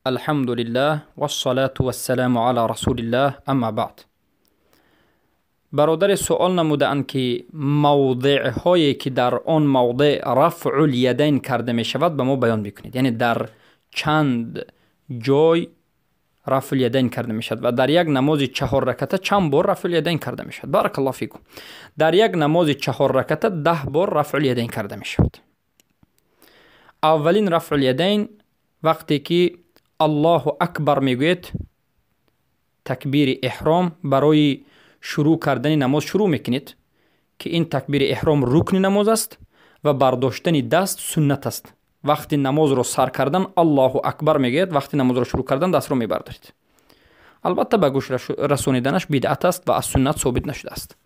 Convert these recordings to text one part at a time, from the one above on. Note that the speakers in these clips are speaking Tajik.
Алҳамдулиллаҳ вассалату вассаламу ала расулиллаҳ, амма баъд. Бародаре суол намудаанд, ки мавзеъҳое, ки дар он мавзеъ рафъул ядайн карда мешавад, ба мо баён бикунед. Яъне дар чанд ҷой рафъул ядайн карда мешавад ва дар як намози чаҳорраката чанд бор рафъул ядайн карда мешавад? Баракаллоҳу фикум. Дар як намози чаҳорраката 10 бор рафъул ядайн карда мешавад. Аввалин рафъул ядайн вақте ки Аллоҳу акбар мегӯед, такбири эҳром барои шурӯъ кардани намоз шурӯъ мекунед, ки ин такбири эҳром рукни намоз аст ва бардоштани даст суннат аст. Вақти намозро сар кардан Аллоҳу акбар мегӯяд, вақти намозро шурӯъ кардан дастро мебардоред. Албатта, ба гӯш расониданаш бидъат аст ва аз суннат собит нашудааст.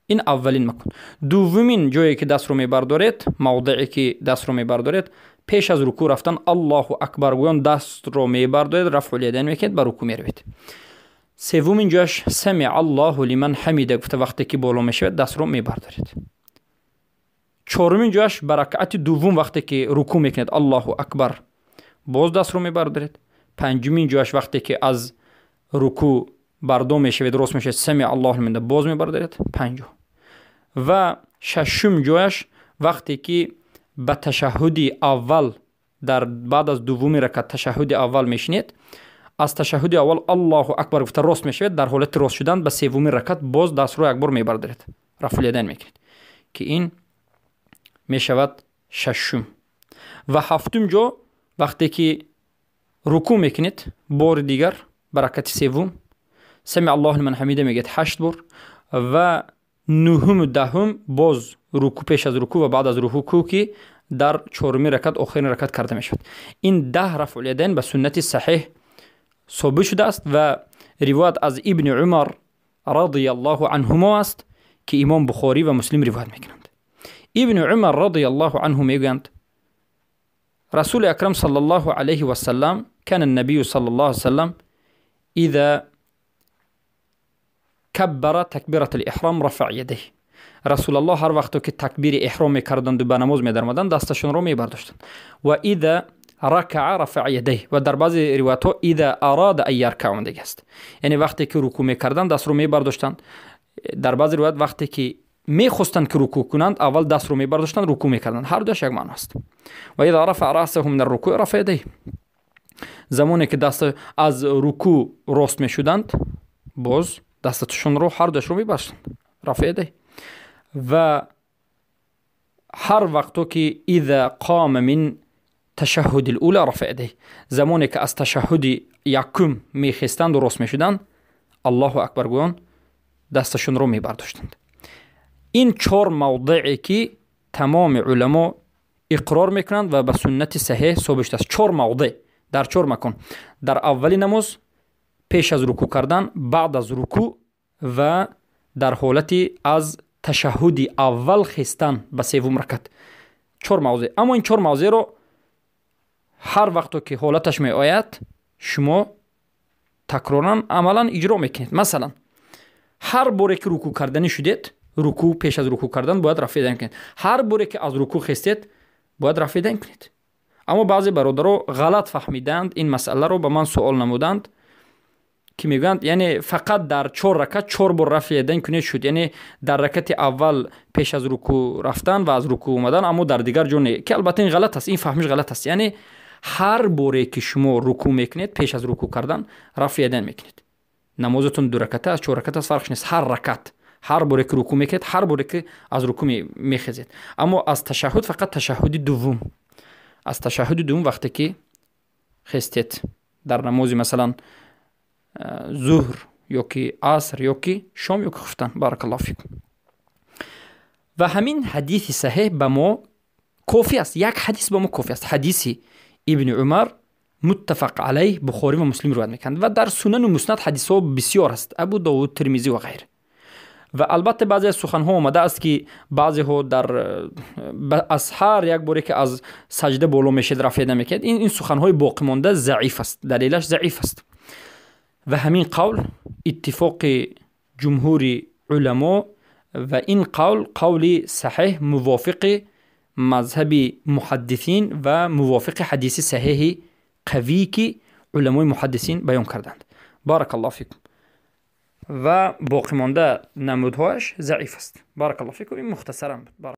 Ин аввалин макон. Дуввумин ҷое, ки дастро мебардоред, мавзеъе, ки дастро мебардоред, пеш аз рукӯъ рафтан Аллоҳу акбар гӯён дастро мебардоред, рафъул ядайн мекунед, ба рукӯъ меравед. Севумин ҷояш самиа Аллоҳу лиман ҳамида гуфта, вақте ки боло мешавед, дастро мебардоред. Чорумин ҷояш ба ракъати дуввум, вақте ки рукӯъ мекунед, Аллоҳу акбар, боз дастро мебардоред. Панҷумин ҷояш вақте ки аз рукӯъ бардо мешавед, рост мешавед, самиа Аллоҳу лиман боз мебардоред, панҷо. Ва шашум ҷояш вақте ки ба ташаҳҳуди аввал, дар баъд аз дуввуми ракат ташаҳҳуди аввал мешинед, аз ташаҳҳуди аввал Аллоҳу акбар гуфта рост мешавед, дар ҳолати рост шудан ба севуми ракат боз дастро якбор мебардоред, рафъул ядайн мекунед, ки ин мешавад шашум. Ва ҳафтум ҷо вақте ки рукӯъ мекунед, бори дигар ба ракати севум самиа Аллоҳу лиман ҳамида мегӯяд ҳашт бор. Ва нуҳуму даҳум боз рукӯъ, пеш аз рукӯъ ва баъд аз рукӯъ, ки дар чоруми ракат, охирин ракат карда мешавад. Ин 10 рафъул ядайн ба суннати саҳеҳ собит шудааст ва ривоят аз Ибни Умар радияллоҳу анҳумо аст, ки имом Бухорӣ ва Муслим ривоят мекунанд. Ибни Умар радияллоҳу анҳу мегӯянд: Расули акрам саллаллоҳу алайҳи васаллам, кана набию саллаллоҳу алайҳи васаллам иза каббара такбирата лиҳром рафаъ ядайҳ. Расулаллоҳ ҳар вақто ки такбири эҳром мекарданду ба намоз медаромаданд, дасташонро мебардоштанд. Ва иза ракаа рафаъ ядайҳ. Ва дар баъзе ривоятҳо иза арада ан яркаа омадагӣ аст, яъне вақте ки рукӯъ мекарданд, дастро мебардоштанд. Дар баъзе ривоят вақте ки мехостанд ки рукӯъ кунанд, аввал дастро мебардоштанд, рукӯъ мекарданд. Ҳар дуяш як маъно аст. Ва иза рафаъ раъсаҳу мин аррукӯъ рафаъ ядайҳ. Замоне ки даст аз рукӯъ рост мешуданд, боз дасташонро ҳар дуяшро мебаштанд, рафъ ядайҳ. Ва ҳар вақто ки иза қома мин ташаҳҳуди лула рафъ ядайҳ. Замоне ки аз ташаҳҳуди якум мехестанду рост мешуданд, Аллоҳу акбар гӯён дасташонро мебардоштанд. Ин чор мавзеъе, ки тамоми уламо иқрор мекунанд ва ба суннати саҳеҳ собит шудааст. Чор мавзеъ дар чор макон: дар аввали намоз, пеш аз рукӯъ кардан, баъд аз рукӯъ ва дар ҳолати аз ташаҳҳуди аввал хестан ба севум ракат. Чор мавзеъ. Аммо ин чор мавзеъро ҳар вақто ки ҳолаташ меояд, шумо такроран амалан иҷро мекунед. Масалан, ҳар боре ки рукӯъ карданӣ шудед, рукӯъ, пеш аз рукӯъ кардан бояд рафъ ядайн кунед. Ҳар боре ки аз рукӯъ хестед, бояд рафъ ядайн кунед. Аммо баъзе бародаро ғалат фаҳмидаанд ин масъаларо, ба ман суол намуданд, ки мегӯянд, яъне фақат дар чор ракат чор бор рафъ ядайн кунед шуд, яъне дар ракати аввал пеш аз рукӯъ рафтан ва аз рукӯъ омадан, аммо дар дигар ҷо не, ки албатта ин ғалат аст, ин фаҳмиш ғалат аст. Яъне ҳар боре ки шумо рукӯъ мекунед, пеш аз рукӯъ кардан рафъ ядайн мекунед. Намозатон ду раката аст, чор ракат аст, фарқш нест. Ҳар ракат, ҳар боре ки рукӯъ мекунед, ҳар боре ки аз рукӯъ мехезед. Аммо аз ташаҳҳуд фақат ташаҳҳуди дуввум, аз ташаҳҳуди дуввум вақте ки хестед дар намози, масалан, зуҳр ё ки аср ё ки шом ё ки хуфтан. Баракаллоҳу фикум. Ва ҳамин ҳадиси саҳеҳ ба мо кофӣ аст. Як ҳадис ба мо кофӣ аст, ҳадиси Ибни Умар, муттафақ алайҳ, Бухорӣ ва Муслим ривоят мекунанд ва дар Сунану Муснад ҳадисҳо бисёр аст, Абу Довуд, Термизӣ ва ғайр. Ва албатта, баъзе аз суханҳо омадааст, ки баъзеҳо дар аз ҳар як боре ки аз саҷда боло мешед, рафъ яда мекунед. Ин суханҳои боқимонда заиф аст, далелаш заиф аст. Ва ҳамин қавл иттифоқи ҷумҳури уламо ва ин қавл қавли саҳеҳ, мувофиқи мазҳаби муҳаддисин ва мувофиқи ҳадиси саҳеҳи қавӣ, ки Уламои муҳаддисин баён карданд. Баракаллоҳу фикум. Ва боқимонда намудҳояш заиф аст. Баракаллоҳу фикум, ин мухтасаран буд.